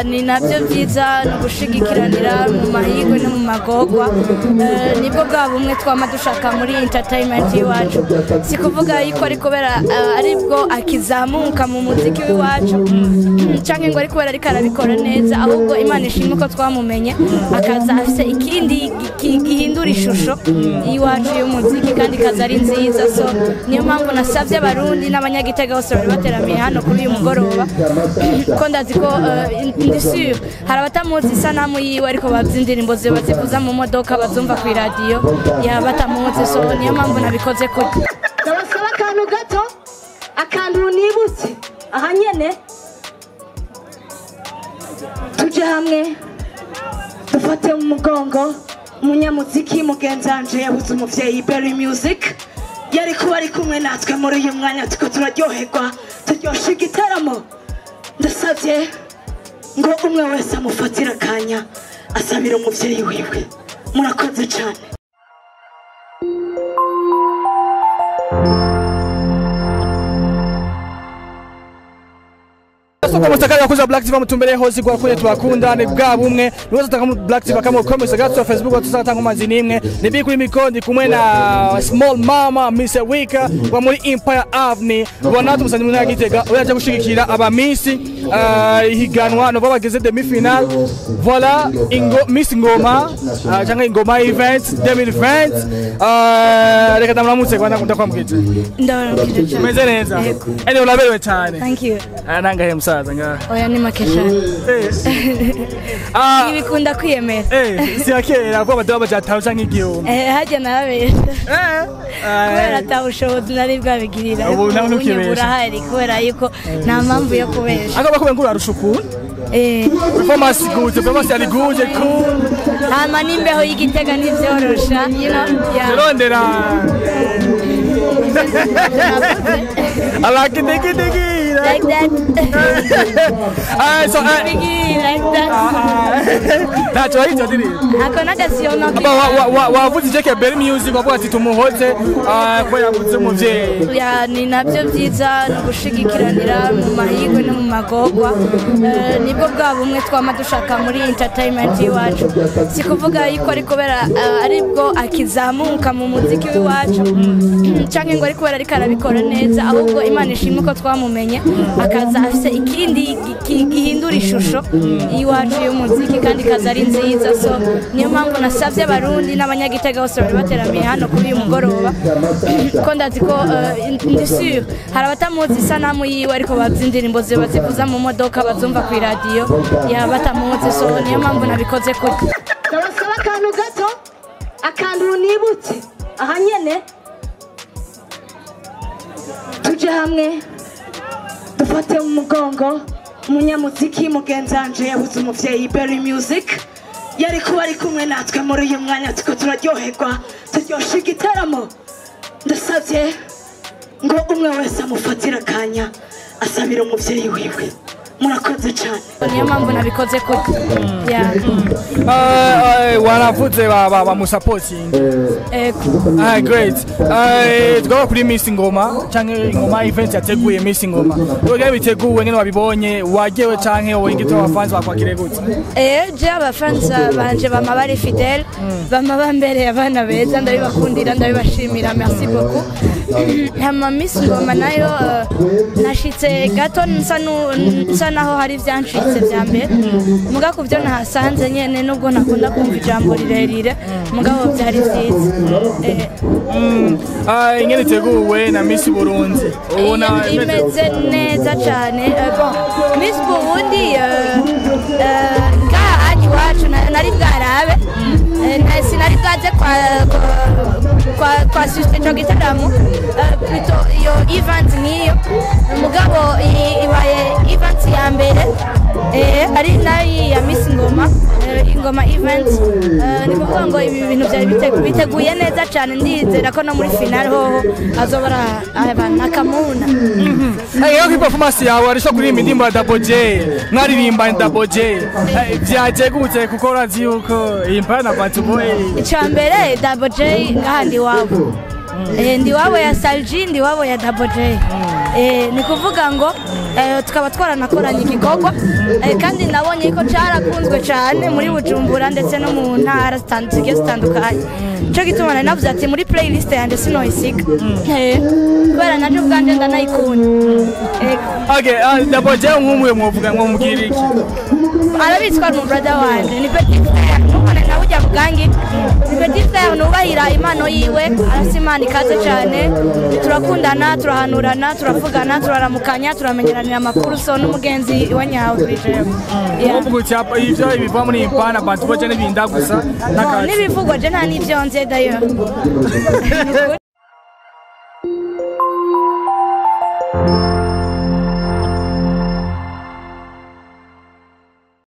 Ni nabyo byiza ni ugushigikiranira mu mahirwe no mu magorwa. Nibwo bwa bumwe twama dushaka muri entertainment y'iwacu. Si kuvuga yuko ari kubera aribwo akizamuka mu muziki w'iwacu canke ngo ari kubera ariko arabikora neza, ahubwo Imana ishimwe ko twamumenye akaza afise ikindi gihindura ishusho y'iwacu y'umuziki kandi ikaza ari nziza. So niyo mpamvu nasavye Abarundi n'Abanyagitega bose bari bateramiye hano kuri uyu mugoroba, ko ndazi ko ndi sûr hari abatamuzi isanamu yiwe, ariko bazi indirimbo ziwe, bazivuza mu modoka, bazumva ku iradiyo ya batamuzi. So niyo mpamvu nabikoze kurya. Ndabasaba akantu gato, akantu nibutse aha nyene. Tuje hamwe dufate mu mugongo umunyamuziki mugenzi wanje yabuze umuvyeyi. Berry Music yari kuba ari kumwe natwe muri uyu mwanya tuko turaryoherwa, turyoshe igitaramo. Ndasabye ngo umwe wese amufatire akanya asabire umuvyeyi wiwe. Murakoze cane. Soko mustakali wakuza Black TV mutumbere hose kwa kwenye tubakunda ni bwa bumwe niwe tutaka mu Black TV kama ukomeza gato Facebook tutaka ngomazi nimwe ni big kuri mikondi kumwe na Small Mama Mr Wika wa muri Empire Avenue ubona tumusanze mu Gitega uraje gushigikira aba Miss ihiganwa no bageze demi final, voilà, ingo Miss Ngoma cyangwa Ingoma Event 2020. Reka ndamuramutse kwa ndakwamukije. Ndabaramukije cyane. Meze neza? Yego. Ene uraberewe cyane. Thank you. Nangahe musaza ngaha? Oya, ni make cyane. Ntibikunda kwiyemera. Si akera ko abadamu bajatanu canke 1000. Harya narabesha kubera ata bushobozi nari bwabigirira. Ubu nawe Ubu ntukibesha. Burahari kubera yuko nta mpamvu yo kubesha. Ako bakubwiye ngo urarusha ukuntu performance good, performance yari good, cool. Hama n'imbeho y'Igitega ntivyorosha, you know, yeah. Turondera alakidikidiki Like that. So Biggie, like that. Ntacyo wari diri. Ako n'agasiyo. Aba wavuze Jeke Berry Music wavuga ati tumuhoze ko yabuze umuvyeyi. Ya, ni nabyo byiza ni ugushigikiranira mu mahirwe no mu magorwa. Nibwo bwa bumwe twama dushaka muri entertainment y'iwacu. Si kuvuga yuko ari kubera aribwo akizamuka mu muziki w'iwacu canke ngo ari kubera ariko arabikora neza, ahubwo Imana ishimwe ko twamumenye akaza afise ikindi gihindura ishusho y'iwacu y'umuziki kandi ikaza ari nziza. So niyo mpamvu nasavye Abarundi n'Abanyagitega bose bari bateramiye hano kuri uyu mugoroba, ko ndazi ko ndi sûr hari abatamuzi isanamu yiwe, ariko bazi indirimbo ziwe, bazivuza mu modoka, bazumva ku iradiyo ya batamuzi. So niyo mpamvu nabikoze kurya. Ndabasaba akantu gato, akantu nibutse aha nyene. Tuje hamwe dufate mu mugongo umunyamuziki mugenzi wanje yabuze umuvyeyi. Berry Music yari kuba ari kumwe natwe muri uyu mwanya tuko turaryoherwa, turyoshe igitaramo. Ndasabye ngo umwe wese amufatire akanya asabire umuvyeyi wiwe. Murakoze cane. Niyo mpamvu nabikoze kurya, yeah. Waravuze bamusapotinga. Ego. Ah, great. Tugaba kuri Miss Ngoma canke Ingoma Event yateguye Miss Ngoma. Uburyo biteguwe ngene wabibonye wagewe canke wowe ingito abafanzi bakwakire gute? Je abafansa banje bama bari fidèle, bama bambereye abana beza, ndabibakundira, ndabibashimira, merci beaucoup. Hama Miss Ngoma nayo nashitse gato nsa naho hari ivyancitse vya mbere, muga ku byo nahasanze nyene, nubwo ntakunda kumva ijambo rirerire, mugabo vyari vyiza. Ingene iteguwe na Miss Burundi. Ubona Imeze neza cyane. Bon, Miss Burundi ngaha hano iwacu nari bwarabe. Sinari bwaze kwa assister ico gitaramo, plutôt iyo event nk'iyo, mugabo ibaye event ya mbere ari nayo ya Miss Ngoma, Ingoma Event. Ni kuvuga ngo ibi bintu byari biteguye neza cyane. Ndizera ko no muri final hoho azoba ari abantu akamuna. Iyo kuri performance yawe arisho kuririmba indirimbo ya Double J, mwaririmba Double J. Vyaje gute kuko urazi yuko iyi mpana na Bantu Boy? Icya mbere, Double J ngahandi iwabo. Ndi wabo ya Salji, ndi wabo ya Double J. Ni kuvuga ngo tukaba twaranakoranye igikorwa, kandi nabonye ko carakunzwe cane muri Bujumbura ndetse no mu ntara zigiye zitandukanye. Ico gituma nari navuze ati muri playlist yanje sinoyisiga. Kubera naje ubwanje ndanayikunda. Ego. Okay, Double J nk'umuye mwovuga mwomubwira iki? Arabizi ko ari umu brother wanje, ni petit frère. Nubone nawe ujya bugangi, ni petit frère, nubahira impano yiwe, arafise impano ikaze cane. Turakundana, turahanurana, turavugana, turaramukanya, turamenyeranira amakuru, so n'umugenzi wa nyawe kuri jewe. Yeah. Wovuga uti apa ivyo biva muri impana Bantu Boy n'ibinda gusa n'akazi. N'ibivugwa je nta n'ivyo nzi d'ailleurs.